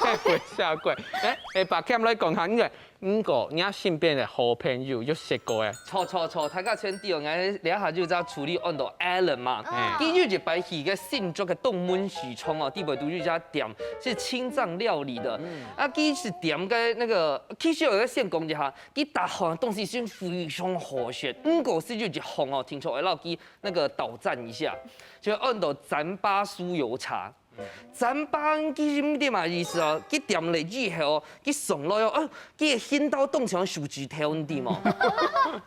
代為下跪。哎哎，把cam來講下，因為 毋過，你身邊个好朋友有食過誒。著著著，大家先知哦，𠊎這下就知道處理安到Alan嘛。嗯。佢有一擺去个新竹个東門市場哦，底背肚有一家店，係清藏料理的。嗯。啊，佢係點个那個，其實𠊎愛先講一下，佢逐項東西係非常好食，毋過係有一項哦，聽說愛摎佢那個挑戰一下，就安到糌粑酥油茶。糌粑佢毋知麼个意思哦，佢點了以後哦，佢上來哦，哦，佢个行道當像手指頭，你知無？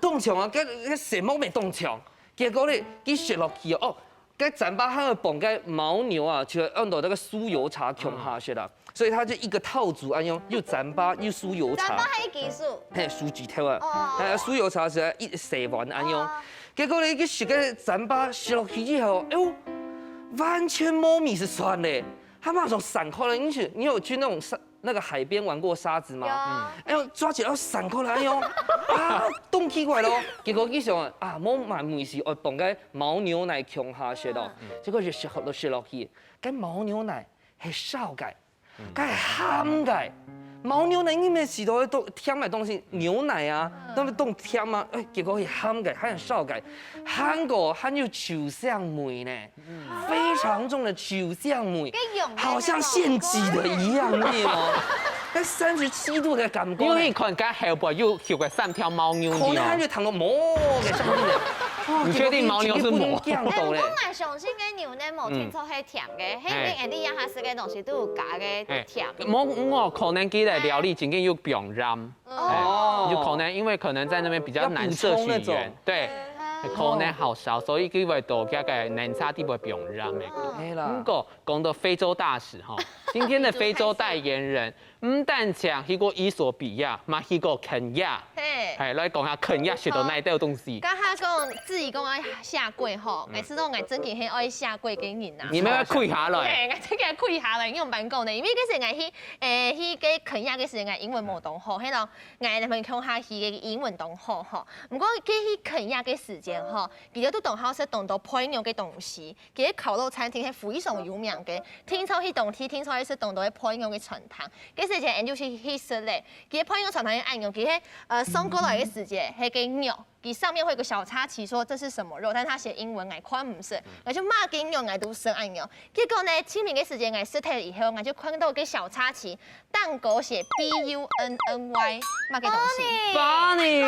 當像啊，該該細妹妹當像。結果呢，佢食落去哦，哦，該糌粑還愛傍該牦牛啊，就愛用到那個酥油茶共下食啦。所以它就一個套組恁樣，又糌粑又酥油茶。糌粑還有技術。嘿，手指頭啊，哦。哎，酥油茶係一細碗恁樣。哦。結果呢，佢食个糌粑食落去以後，哎喲，完全無味是酸嘞。 它馬上散開了。你去，你有去那種沙，那個海邊玩過沙子嗎？有。哎呦，抓起來要散開來喲，啊，當奇怪咯。結果佢想啊，無麼个味緒，愛傍該牦牛奶共下食咯。結果就食落食落去，該牦牛奶係燒个，該鹹个。牦牛奶你們食到都甜个東西，牛奶啊，那麼當甜嘛，哎，結果係鹹个，還很燒个，鹹个還有酒香味呢。 非常重的酒香味，該用个好像獻祭的一樣，你知道嗎？在三十七度的感覺呢。因為看該後背又有个三條牦牛，可能佢就聽到無个聲音了。哦，你確定牦牛係無？結果佢，佢不能降到咧。哎，毋過𠊎相信該牛奶無定著係甜个，係因為𠊎等這下食个東西都有加个甜。哎，無，無，可能佢个料理真正有放鹽。 哦。哎，有可能因為可能在那邊比較難攝取鹽，要補充那種。對，可能好燒，所以佢會到該个奶茶底背放鹽个。係啦。不過講到非洲大使哈，今天的非洲代言人，毋單淨去過伊索比亞，嘛去過肯亞。嘿。哎，來講下肯亞食到哪兜東西。剛剛講，志怡講愛下跪吼，每次都𠊎真經係愛下跪个人啊。你們要跪下來。嘿，𠊎真經跪下來，用板講的，因為該時𠊎去，誒，去該肯亞个時間，𠊎英文無當好，係咯。 𠊎男朋友共下去个英文當好吼。毋過，佢去肯亞个時間吼，佢兜都當好食當多配肉个東西。佢个烤肉餐廳係非常有名个，定著去當地，定著去食當多个配肉个餐廳。該時間，𠊎就去，去食咧。佢个配肉餐廳係恁樣，佢係，呃，送過來个時間，係个肉，佢上面會有個小插旗說這是什麼肉，但是他寫英文，𠊎看毋識，𠊎就罵佢肉，𠊎都食恁樣。結果呢，清明个時間，𠊎食忒以後，𠊎就看到个小插旗， 蛋糕寫B U N N Y，麼个東西？Bunny。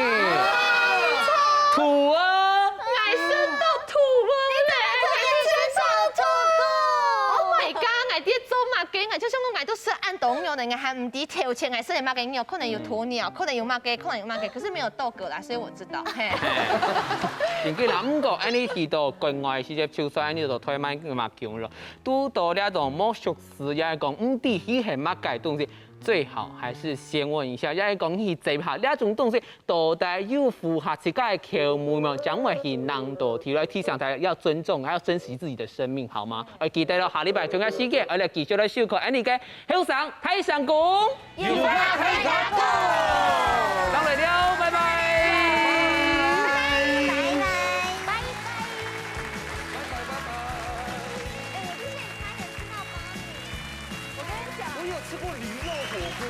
兔仔。𠊎食到兔仔咧，𠊎食到兔仔。Oh my god！𠊎在做麼个？𠊎就想講，𠊎都食恁多肉了，𠊎還毋知頭前𠊎食了麼个肉，可能有鴕鳥，可能有麼个，可能有麼个，可是沒有豆哥啦，所以我知道。嘿。真个啦，毋過恁樣去到國外時節，就算恁樣到台灣个嘛，強咯。 堵到這種無熟識，也係講毋知佢係麼个東西，最好還是先問一下，也係講去食下這種東西到底有符合自家个口味無？將會去嚐到，提來提醒大家要尊重，還要珍惜自己的生命，好嗎？愛記得咯，下禮拜同樣時間，愛來繼續來收看恁樣个後生大聲公。 有話大聲講。等來了，拜拜。拜拜。拜拜。哎，我之前差點吃到巴黎。我跟你讲，我有吃过驴肉火锅。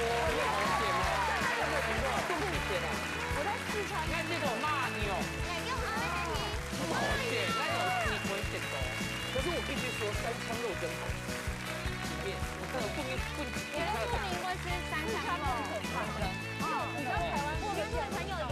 我在四川。那个马牛。那个马牛。我有吃过。可是我必须说，三枪肉真好吃。里面，我真的不能不，不能。我觉得不能因为是三枪肉。哦，你知道台湾，我跟我朋友有